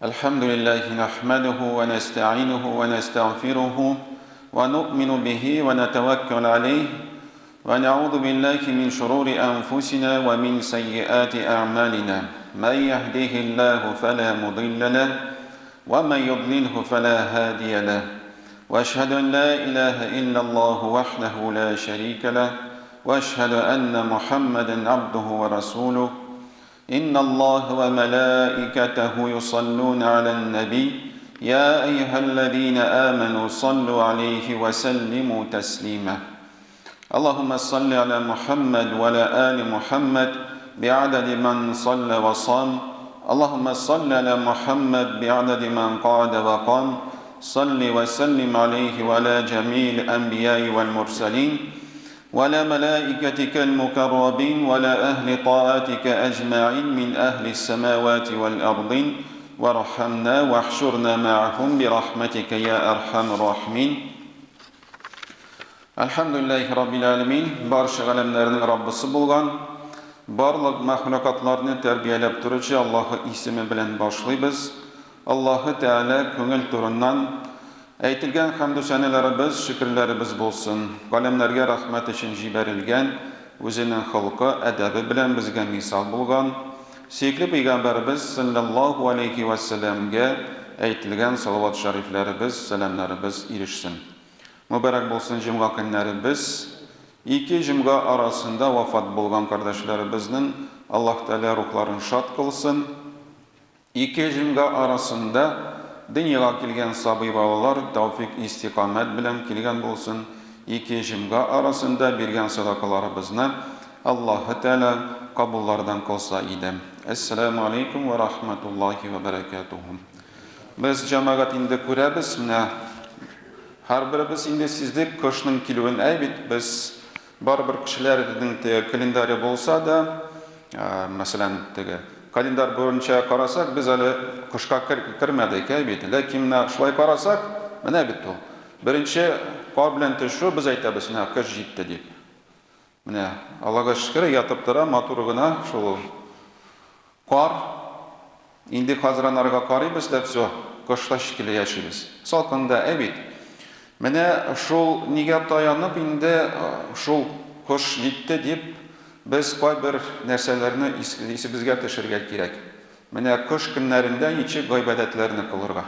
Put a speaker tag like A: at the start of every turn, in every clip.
A: الحمد لله نحمده ونستعينه ونستغفره ونؤمن به ونتوكل عليه ونعوذ بالله من شرور أنفسنا ومن سيئات أعمالنا من يهده الله فلا مضل له ومن يضلله فلا هادي له وأشهد أن لا إله إلا الله وحده لا شريك له وأشهد أن محمدا عبده ورسوله إن الله وملائكته يصلون على النبي يا أيها الذين آمنوا صلوا عليه وسلموا تسليما اللهم صل على محمد وعلى آل محمد بعدد من صلى وصام اللهم صل على محمد بعدد من قعد وقام صل وسلم عليه وعلى جميع الأنبياء والمرسلين ولا ملائكتك المكربين ولا أهل طاعتك أجمعين من أهل السماوات والأرضين وارحمنا واحشرنا معهم برحمتك يا أرحم الراحمين Әлхәмдүлилләһи раббил әләмин, барча галәмнәрнең Раббысы булган, барлык мәхлукатларны тәрбияләп торучы Аллаһы исеме белән башлыйбыз. Аллаһы Тәгалә күңел турыннан әйтелгән хәмдүсәнәләребез, шөкерләребез булсын. Галәмнәргә рәхмәт өчен җибәрелгән, үзенең холкы, әдәбе белән безгә мисал булган, сөекле пәйгамбәребез салләллаһу алейһи вә сәлләмгә әйтелгән салават-шәрифләребез, сәламнәребез ирешсен. Мөбарәк булсын җомга көннәребез. Ике җомга арасында вафат булган кардәшләребезнең Аллаһ Тәгалә рухларын шат кылсын. Ике җомга арасында дөньяга килгән сабый балалар тәүфик истикамәт белән килгән булсын. Ике җомга арасында биргән садакаларыбызны Аллаһы Тәгалә кабуллардан кылса иде. Әссәләмү алейкум вә рахматуллаһи вә бәрәкәтүһү. Без, җәмәгать, инде күрәбез, менә һәрберебез инде сиздек кышның килүен. Әй бит, без барыбер кешеләрнең теге календаре булса да, мәсәлән, теге календарь буенча карасак, без әле кышка кермәдек, әй бит. Ләкин менә шулай карасак, менә бит ул. Беренче кар белән төшү, без әйтәбез, менә кыш җитте дип. Менә, Аллага шөкер, ятып тора матур гына шул кар. Инде хәзер анарга карыйбыз да, все, кышта шикелле яшибез. Салкын да, ә бит. Менә шул нигә таянып инде шул кыш җитте дип без кайбер нәрсәләрне исебезгә төшергә кирәк. Менә кыш көннәрендә ничек гыйбадәтләрне кылырга?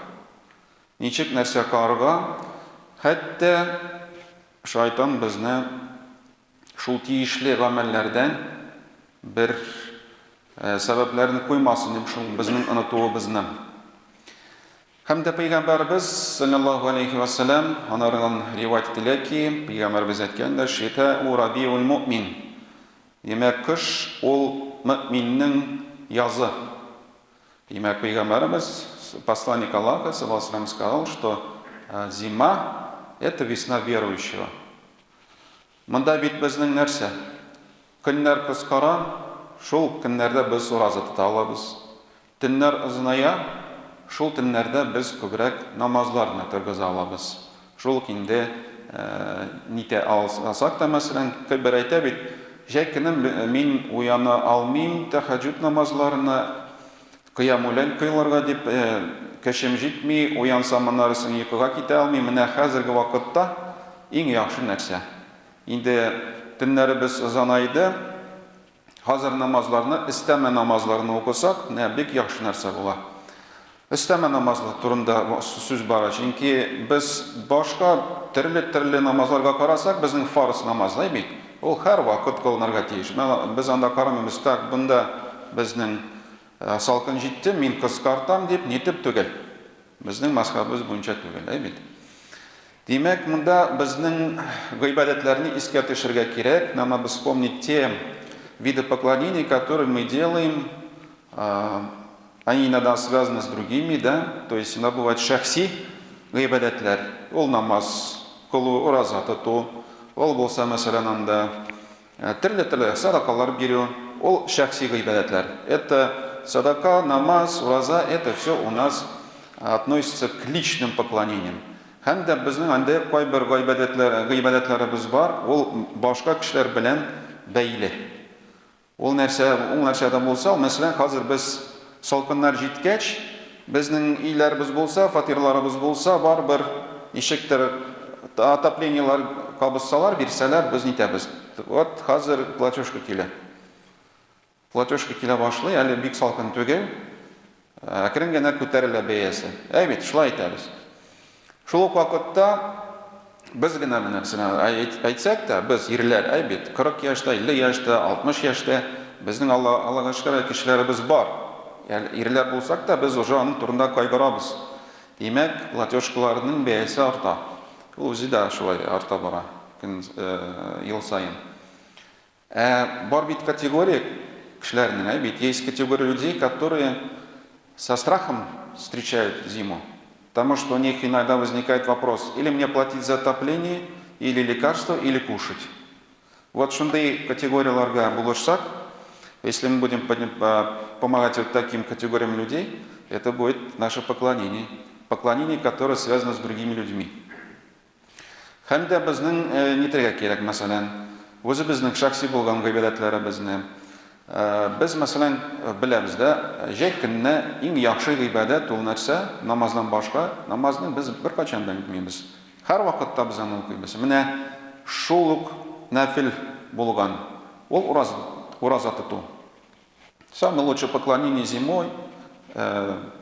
A: Ничек нәрсә кылырга? Хәтта Шайтан безне шул тиешле гамәлләрдән бер сәбәпләрне куймасын дип шул безнең онытуыбызны. Һәм дә пәйгамбәрбез саллаллаһу алейхи ва саллям анардан риваять ителә ки, пәйгамбәрбез әйткән дә шитау рабиул муъмин. Димәк, кыш ул мөэминнең язы. Димәк, пәйгамбәребез, посланник Аллаха, саллаллаху алейхи сказал, что зима это весна верующего. Монда бит безнең нәрсә? Көннәр кыскара, шул көннәрдә без ураза тота алабыз. Төннәр озыная, шул төннәрдә без күбрәк намазларны торгыза алабыз. Шул ук инде нитә алсак та, мәсәлән, кайбер әйтә бит, җәй көне мин уяна алмыйм тәһәҗҗүд намазларына, кыямуләйл кыйлырга дип, көчем җитми, уянсам аннары соң йокыга китә алмыйм. Менә хәзерге вакытта иң яхшы нәрсә. Инде төннәребез озанайды, Хәзер намазларны, өстәмә намазларны укысак, менә бик яхшы нәрсә була. Өстәмә намазлар турында сүз бара, чөнки без башка төрле-төрле намазларга карасак, безнең фарыз намаз, әй бит, ул һәрвакыт кылынырга тиеш. Без анда карамыйбыз, так, бында безнең салкын җитте, мин кыскартам дип, нитеп түгел. Безнең мәзһәбебез буенча түгел, әй бит. Димәк, монда безнең гыйбадәтләрне искә төшергә кирәк. Нам надо вспомнить те виды поклонений, которые мы делаем, они иногда связаны с другими, да, то есть иногда бывает шәхси гыйбадәтләр, ул намаз кылу, ураза тоту, ул булса, мәсәлән, анда Төрле-төрле садакалар бирү, ул шәхси гыйбадәтләр. Это садака, намаз, ураза, это все у нас относится к личным поклонениям. Һәм дә безнең андый кайбер гыйбадәтләр, гыйбадәтләребез бар, ул башка кешеләр белән бәйле. Ул нәрсә, ул нәрсә дә булса, ул, мәсәлән, хәзер без салкыннар җиткәч, Безнең өйләребез булса, фатирларыбыз булса, барыбер ничектер отоплениелар кабызсалар, бирсәләр, без нитәбез. Вот хәзер платежка килә. Платежка килә башлый, әле бик салкын түгел. Әкрен генә күтәрелә бәясе. Әй бит, шулай итәбез. Шул ук вакытта без генә менә әйтсәк тә, без ирләр, әй бит, 40 яшьтә, 50 яшьтә, 60 яшьтә безнең Алла, Аллага шөкер, кешеләребез бар. Ирләр булсак та, без уже аның турында кайгырабыз. Димәк, платежкаларның бәясе арта. Ул үзе дә шулай арта бара, көн, ел саен. Ә бар бит категория кешеләрнең, әй бит, есть категория людей, которые со страхом встречают зиму. Потому что у них иногда возникает вопрос, или мне платить за отопление, или лекарство, или кушать. Вот шундый категорияләргә булышсак, если мы будем помогать вот таким категориям людей, это будет наше поклонение. Поклонение, которое связано с другими людьми. Һәм дә безнең нитәргә кирәк, мәсәлән, үзебезнең шәхси булган гыйбадәтләребезне. Без, мәсәлән, беләбез дә, җәй көнне иң яхшы гыйбадәт ул нәрсә? Намаздан башка, намазны без беркайчан да үтмибез. Һәрвакытта без аны укыйбыз. Менә шул ук нәфил булган, ул ураза, ураза тоту. Самое лучшее поклонение зимой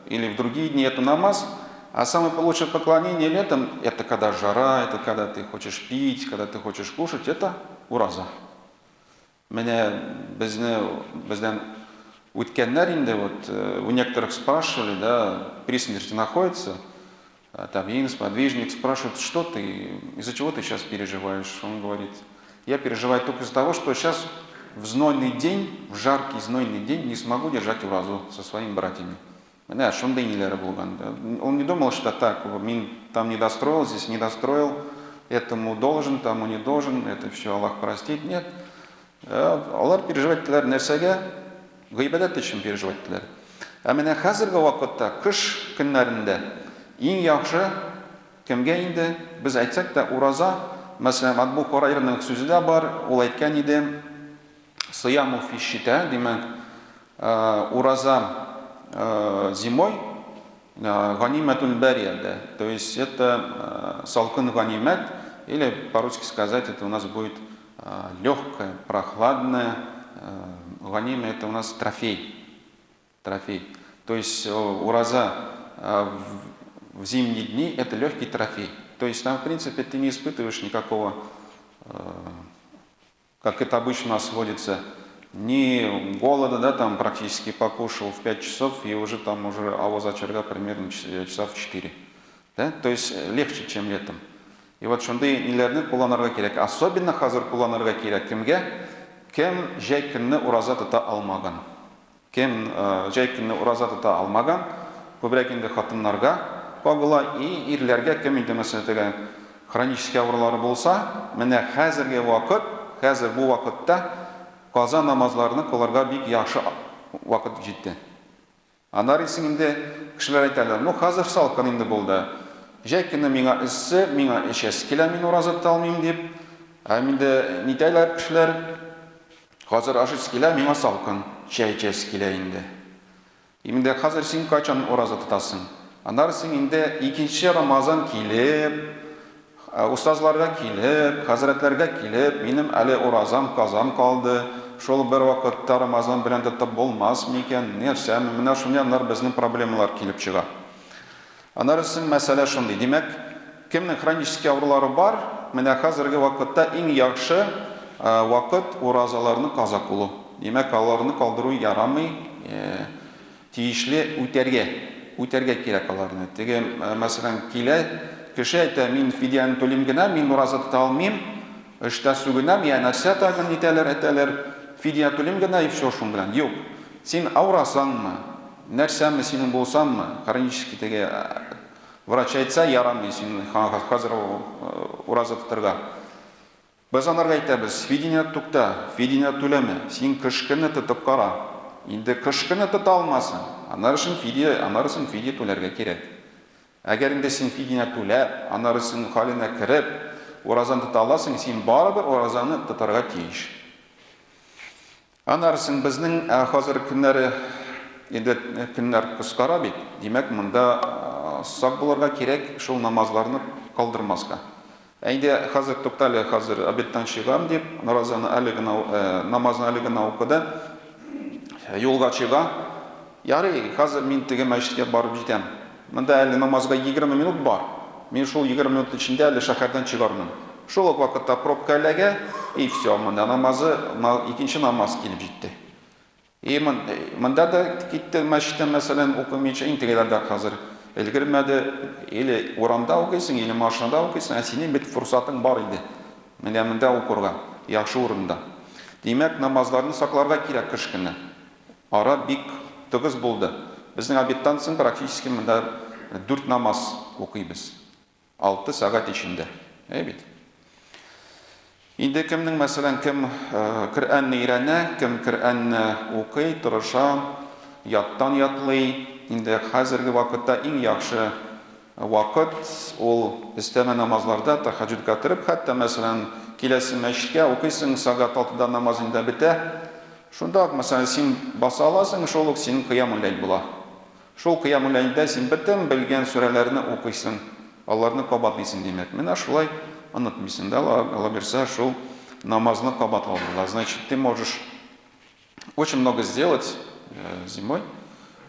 A: или в другие дни это намаз. А самое лучшее поклонение летом это когда жара, это когда ты хочешь пить, когда ты хочешь кушать, это ураза. Менә безне бездән үткәннәр инде, вот у некоторых спрашивали, да, при смерти находится, табиин, сподвижник, спрашивают, что ты, из-за чего ты сейчас переживаешь? Он говорит, я переживаю только из-за того, что сейчас в знойный день, в жаркий знойный день не смогу держать уразу со своими братьями. Менә шундый ниләре булган. Он не думал, что так, мин там не достроил, здесь не достроил, этому должен, тому не должен, это все Аллах простит. Нет. Алар переживать иттеләр нәрсәгә? Гыйбадәт өчен переживать иттеләр. Ә менә хәзерге вакытта, кыш көннәрендә иң яхшы кемгә инде, без әйтсәк тә, ураза, мәсәлән, Абу Хурайраның сүзе дә бар, ул әйткән иде, Сыяму фи шита, димәк, ураза зимой, ганимәтун бәрияда, то есть это салкын ганимәт, или по-русски сказать, это у нас будет легкая, прохладная, ганима это у нас трофей, трофей. То есть ураза в зимние дни это легкий трофей. То есть там, в принципе, ты не испытываешь никакого, как это обычно у нас водится, ни голода, да, там практически покушал в 5 часов и уже там уже авыз ачарга примерно часа в 4. Да? То есть легче, чем летом. И вот шундый ниләрне кулланырга кирәк. Особенно хәзер кулланырга кирәк кемгә? Кем җәй көнне ураза тота алмаган. Кем җәй көнне ураза тота алмаган, күбрәк инде хатыннарга кагыла, и ирләргә, кем инде, мәсәлән, теге хронический авырулары булса, менә хәзерге вакыт, хәзер бу вакытта каза намазларны кылырга бик яхшы вакыт җитте. Аннары соң инде кешеләр әйтәләр, ну хәзер салкын инде булды, җәй көне миңа эссе, миңа эчәсе килә, мин ураза тота алмыйм дип. Ә инде нитәләр кешеләр, Хәзер ашыйсы килә, миңа салкын чәй эчәсе килә инде. Инде хәзер син кайчан ураза тотасың? Аннары син инде икенче Рамазан килеп, остазларга килеп, хәзрәтләргә килеп, минем әле уразам, казам калды, шул бер вакытта Рамазан белән тотып булмас микән, нәрсәме, менә шундый аннары безнең проблемалар килеп чыга. Аннары соң мәсьәлә шундый, димәк, кемнең хронический авырулары бар, менә хәзерге вакытта иң яхшы вакыт уразаларны каза кылу. Димәк, аларны калдыру ярамый, тиешле үтәргә, үтәргә кирәк аларны. Теге, мәсәлән, килә кеше әйтә, мин фидияне түлим генә, мин ураза тота алмыйм, эштә сүгенәм, я нәрсә тагын нитәләр, әйтәләр, фидия түлим генә и все шуның белән. Юк. Син авырасаңмы, Нәрсәме синең булсаммы, хронический теге врач әйтсә, ярамый син хәзер ураза тотырга. Без анарга әйтәбез, фидине тукта, фидине түләмә, син кыш көне тотып кара. Инде кыш көне тота алмасаң, аннары өчен фидия, аннары соң фидия түләргә кирәк. Әгәр инде син фидине түләп, аннары соң хәленә кереп, уразаны тота аласың, син барыбер уразаны тотарга тиеш. Аннары соң безнең хәзер көннәре Инде көннәр кыскара бит, димәк, монда сак булырга кирәк, шул намазларны калдырмаска. Ә инде хәзер туктале, хәзер обедтан чыгам дип, наразаны әле генә, намазны әле генә укыды, юлга чыга. Ярый, хәзер мин теге мәчеткә барып җитәм. Монда әле намазга 20 минут бар. Мин шул 20 минут эчендә әле шәһәрдән чыгармын. Шул ук вакытта пробка эләгә, и все, монда намазы, икенче намаз килеп җитте. И монда да китте мәчеттә, мәсәлән, укымыйча, иң тегеләр дә хәзер өлгермәде. Или урамда укыйсың, или машинада укыйсың, ә синең бит форсатың бар иде. Менә монда укырга, яхшы урында. Димәк, намазларны сакларга кирәк кыш көне. Ара бик тыгыз булды. Безнең обедтан соң практически монда дүрт намаз укыйбыз. 6 сәгать эчендә. Әй бит. Инде кемнең, мәсәлән, кем Коръәнне өйрәнә, кем Коръәнне укый, тырыша, яттан ятлый. Инде хәзерге вакытта иң яхшы вакыт ул өстәмә намазларда тәһәҗҗүдкә торып, хәтта, мәсәлән, киләсең мәчеткә, укыйсың, сәгать алтыда намаз инде бетә. Шунда ук, мәсәлән, син баса аласың, шул ук синең кыямулләйл була. Шул Кыямулләйлдә син бөтен белгән сүрәләрне укыйсың, аларны кабатлыйсың, димәк. Менә шулай онытмыйсың да, Алла бирсә, шул намазны кабатлау була. Значит, ты можешь очень много сделать зимой.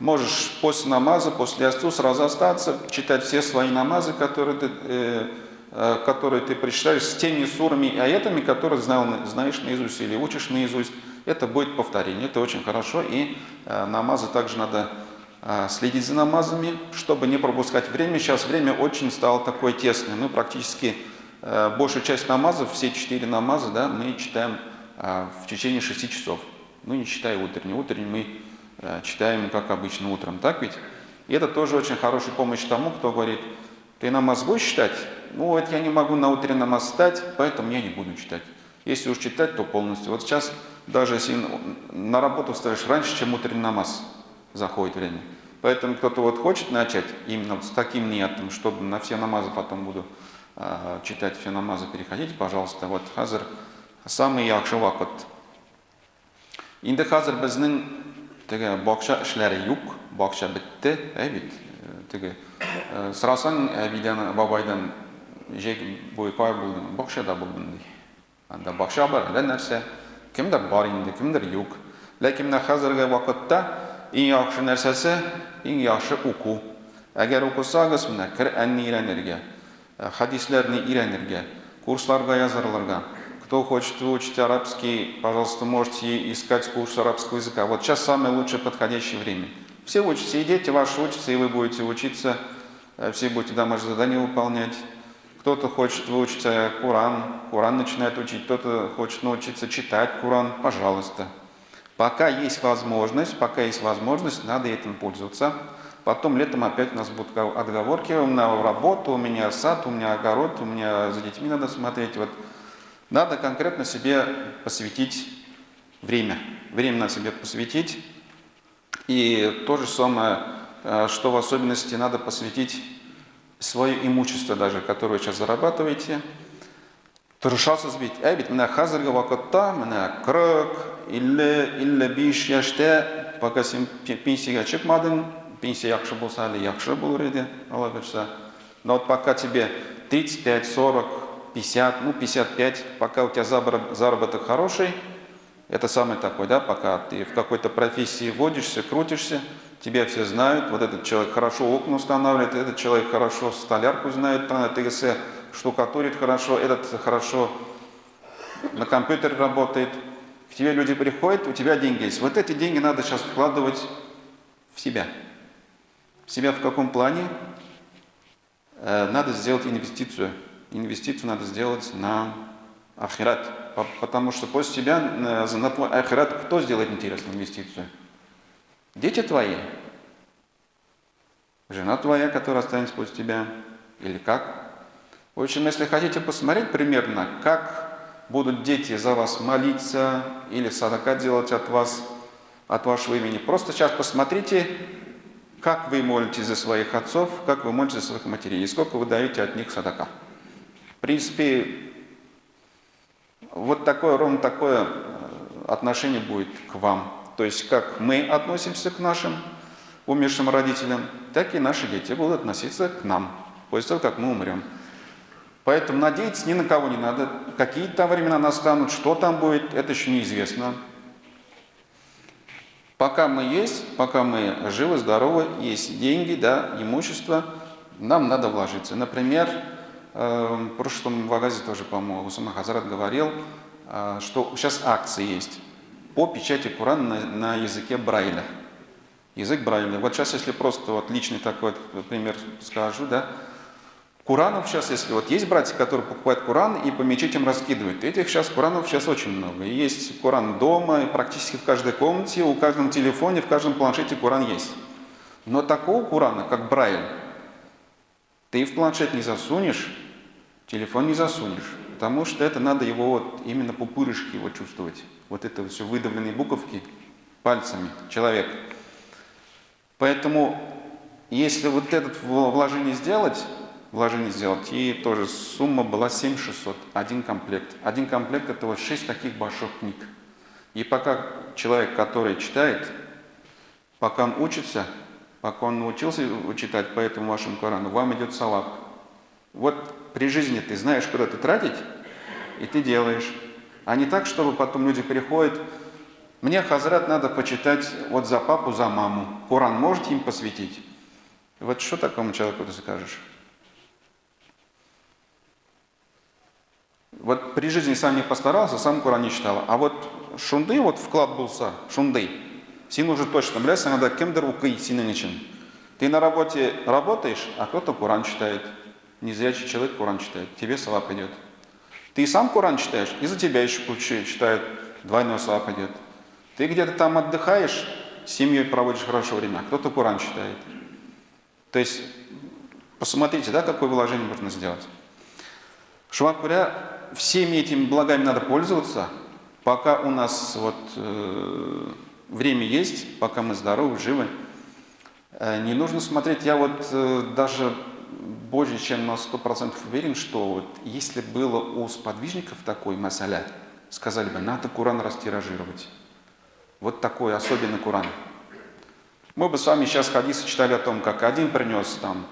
A: Можешь после намаза, после ясту сразу остаться, читать все свои намазы, которые ты прочитаешь с теми сурами и аятами, которые знал, знаешь наизусть или учишь наизусть. Это будет повторение, это очень хорошо. И намазы также надо следить за намазами, чтобы не пропускать время. Сейчас время очень стало такое тесное. Мы практически большую часть намазов, все 4 намаза, да, мы читаем в течение 6 часов. Ну, не считая утренний. Утренний мы читаем, как обычно, утром, так ведь? И это тоже очень хорошая помощь тому, кто говорит: ты намаз будешь читать? Ну, вот я не могу на утренний намаз встать, поэтому я не буду читать. Если уж читать, то полностью. Вот сейчас даже если на работу встаешь раньше, чем утренний намаз заходит время. Поэтому кто-то вот хочет начать именно вот с таким ниятом, чтобы на все намазы потом буду читать, все намазы переходить, пожалуйста, вот хәзер самый яхшы вакыт. Инде хәзер безнең теге бакча эшләре юк, бакча бетте, әй бит, теге сорасаң әбидән, бабайдан, җәй буе кая булдың? Бакчада булдым, ди. Анда бакча бар, әллә нәрсә. Кемдер бар инде, кемдер юк. Ләкин менә хәзерге вакытта иң яхшы нәрсәсе, иң яхшы уку. Әгәр укысагыз, менә Коръәнне өйрәнергә, хәдисләрне өйрәнергә, курсларга язырылырга. Кто хочет выучить арабский, пожалуйста, можете искать курс арабского языка. Вот сейчас самое лучшее подходящее время. Все учатся, и дети ваши учатся, и вы будете учиться, все будете домашние задания выполнять. Кто-то хочет выучить Коран, Коран начинает учить, кто-то хочет научиться читать Коран, пожалуйста. Пока есть возможность, пока есть возможность, надо этим пользоваться. Потом летом опять у нас будут отговорки, у меня работа, у меня сад, у меня огород, у меня за детьми надо смотреть. Вот надо конкретно себе посвятить время. Время надо себе посвятить. И то же самое, что в особенности надо посвятить свое имущество даже, которое вы сейчас зарабатываете. Тырышасыз бит. Ә бит менә хәзерге вакытта, менә 40, 50, 55 яшьтә, пока син пенсиягә чыкмадың, пенсия яхшы булса әле яхшы булыр иде, Алла бирсә. Но вот пока тебе 35, 40, 50, ну 55, пока у тебя заработок хороший, это самый такой, да, пока ты в какой-то профессии водишься, крутишься, тебя все знают, вот этот человек хорошо окна устанавливает, этот человек хорошо столярку знает, там, ТГС штукатурит хорошо, этот хорошо на компьютере работает. К тебе люди приходят, у тебя деньги есть. Вот эти деньги надо сейчас вкладывать в себя. В себя в каком плане? Надо сделать инвестицию. Инвестицию надо сделать на ахират. Потому что после тебя на твой ахират кто сделает интересную инвестицию? Дети твои? Жена твоя, которая останется после тебя? Или как? В общем, если хотите посмотреть примерно, как будут дети за вас молиться или садака делать от вас, от вашего имени, просто сейчас посмотрите, как вы молитесь за своих отцов, как вы молитесь за своих матерей, и сколько вы даете от них садака. В принципе, вот такое, ровно такое отношение будет к вам. То есть как мы относимся к нашим умершим родителям, так и наши дети будут относиться к нам после того, как мы умрем. Поэтому надеяться ни на кого не надо. Какие там времена настанут, что там будет, это еще неизвестно. Пока мы есть, пока мы живы, здоровы, есть деньги, да, имущество, нам надо вложиться. Например, в прошлом вагазе тоже, по-моему, Усама Хазрат говорил, что сейчас акции есть по печати Корана на языке Брайля. Язык Брайля. Вот сейчас, если просто вот личный такой вот пример скажу, да, Куранов сейчас, если вот есть братья, которые покупают Куран и по мечетям раскидывают, этих сейчас Куранов сейчас очень много. И есть Куран дома, и практически в каждой комнате, у каждом телефоне, в каждом планшете Куран есть. Но такого Курана, как Брайль, ты в планшет не засунешь, телефон не засунешь, потому что это надо его вот именно пупырышки его чувствовать. Вот это все выдавленные буковки пальцами человек. Поэтому, если вот это вложение сделать, и тоже сумма была 7600, один комплект. Один комплект — это вот 6 таких больших книг. И пока человек, который читает, пока он учится, пока он научился читать по этому вашему Корану, вам идет саваб. Вот при жизни ты знаешь, куда ты тратить, и ты делаешь. А не так, чтобы потом люди приходят, мне, Хазрат, надо почитать вот за папу, за маму. Коран можете им посвятить? Вот что такому человеку ты скажешь? Вот при жизни сам не постарался, сам Коран не читал. А вот шунды, вот вклад булса, шунды. Син уже точно, блядь, надо кемдер укый синең өчен. Ты на работе работаешь, а кто-то Коран читает. Незрячий человек Коран читает, тебе саваб идет. Ты сам Коран читаешь, и за тебя еще читают, двойной саваб идет. Ты где-то там отдыхаешь, с семьей проводишь хорошее время, а кто-то Коран читает. То есть, посмотрите, да, какое вложение можно сделать. Шуңа күрә, всеми этими благами надо пользоваться, пока у нас вот, время есть, пока мы здоровы, живы. Не нужно смотреть, я вот даже больше чем на 100% уверен, что вот если было у сподвижников такой масаля, сказали бы, надо Коран растиражировать. Вот такой особенный Коран. Мы бы с вами сейчас хадисы читали о том, как один принес там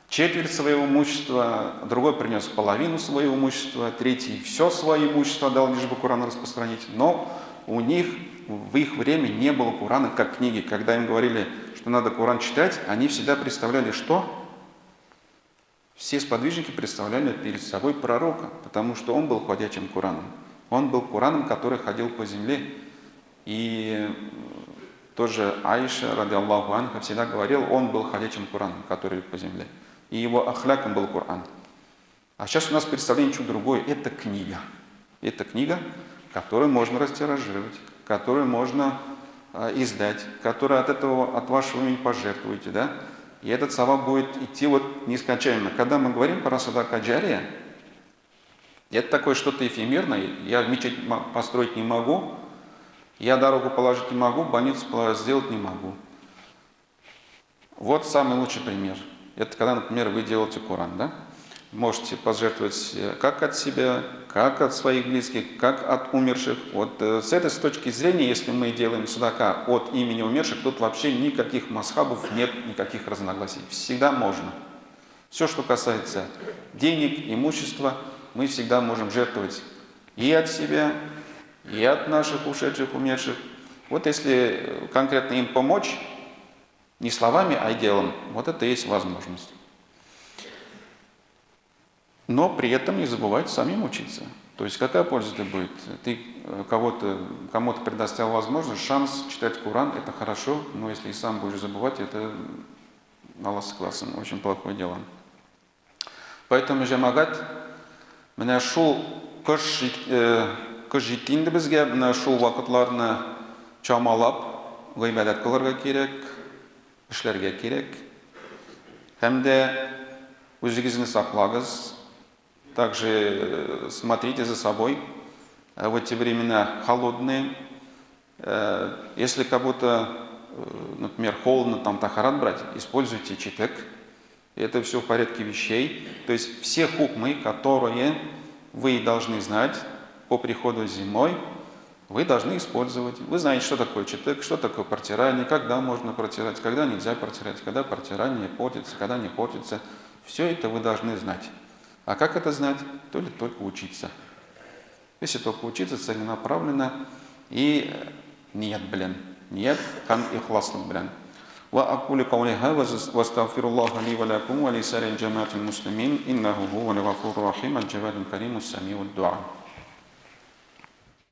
A: четверть своего имущества, другой принес половину своего имущества, третий все свое имущество дал, лишь бы Коран распространить. Но у них в их время не было Корана как книги. Когда им говорили, что надо Коран читать, они всегда представляли, что? Все сподвижники представляли перед собой пророка, потому что он был ходячим Кораном. Он был Кораном, который ходил по земле. И тоже Аиша, ради Аллаху анха, всегда говорил, он был ходячим Кораном, который по земле. И его ахляком был Коран. А сейчас у нас представление чуть другое. Это книга. Это книга, которую можно растиражировать, которую можно издать, которую от этого, от вашего имени пожертвуете, да? И этот саваб будет идти вот нескончаемо. Когда мы говорим про садака джария, это такое что-то эфемерное. Я мечеть построить не могу, я дорогу положить не могу, больницу сделать не могу. Вот самый лучший пример. Это когда, например, вы делаете Коран, да? Можете пожертвовать как от себя, как от своих близких, как от умерших. Вот с этой точки зрения, если мы делаем садака от имени умерших, тут вообще никаких масхабов нет, никаких разногласий. Всегда можно. Все, что касается денег, имущества, мы всегда можем жертвовать и от себя, и от наших ушедших, умерших. Вот если конкретно им помочь, не словами, а делом, вот это и есть возможность. Но при этом не забывать самим учиться. То есть какая польза это будет? Ты кому-то предоставил возможность, шанс читать Коран, это хорошо, но если и сам будешь забывать, это Аллах согласен, очень плохое дело. Поэтому, җәмәгать, менә шул кыш җитте инде безгә, менә шул вакытларны чамалап, гыйбадәт кылырга кирәк, эшләргә кирәк. Һәм дә үзегезне саклагыз. Также смотрите за собой в эти времена холодные. Если как будто, например, холодно, там тахарат брать, используйте читек. Это все в порядке вещей. То есть все хукмы, которые вы должны знать по приходу зимой, Вы должны использовать. Вы знаете, что такое читык, что такое протирание, когда можно протирать, когда нельзя протирать, когда протирание портится, когда не портится. Все это вы должны знать. А как это знать? То ли только учиться. Если только учиться целенаправленно и ният белән. Ният һәм ихласлык белән. وأقول قولي هذا واستغفر الله لي ولكم ولسائر الجماعة المسلمين إنه هو الغفور الرحيم الجواد الكريم السميع الدعاء.